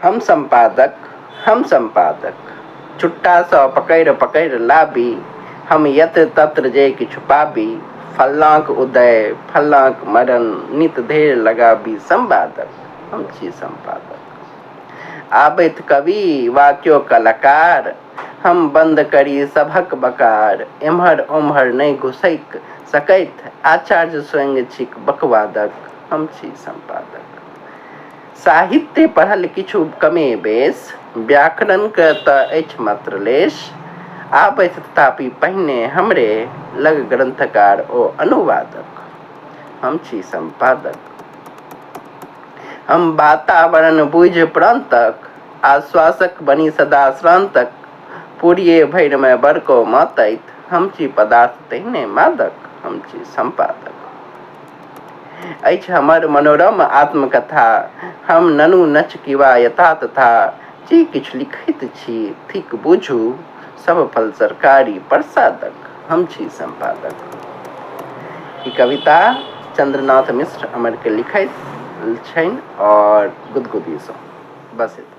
हम सम्पादक, हम सम्पादक, चुट्टासँ पकड़ि-पकड़ि लाबी, हम यत्र-तत्र जे किछु पाबी, फल्लाँक उदय, फल्लाँक मरण, नित ढेर लगाबी संवादक, हम छी सम्पादक। आबथि कवि वा क्यो कलाकार, हम बन्द करी सभक बकार, एम्हर-ओम्हर नहि घुसकि सकथि, आचार्य स्वयं छिक बकवादक, हम छी सम्पादक। साहित्य पढ़ल किछु कमे बेस, व्याकरणक तँ अछि मात्र लेश, आबथि तथापि पहिने हमरे लग ग्रन्थकार ओ अनुवादक, हम छी सम्पादक। हम वातावरण बूझि प्रान्तक, आश्वासक बनि सदा श्रान्तक, पुरिये भरिमे बड़को मातथि, हम छी पदार्थ तेहने मादक, हम छी सम्पादक। अछि हमर मनोरम आत्मकथा, हम ननु नच किवा यथा तथा, जे किछु लिखैत छी थिक बुझू सब फल सरकारी प्रसादक, हम छी सम्पादक। ई कविता चंद्रनाथ मिश्र अमर के लिखैत छनि और गुदगुदीसँ। बस एतबे।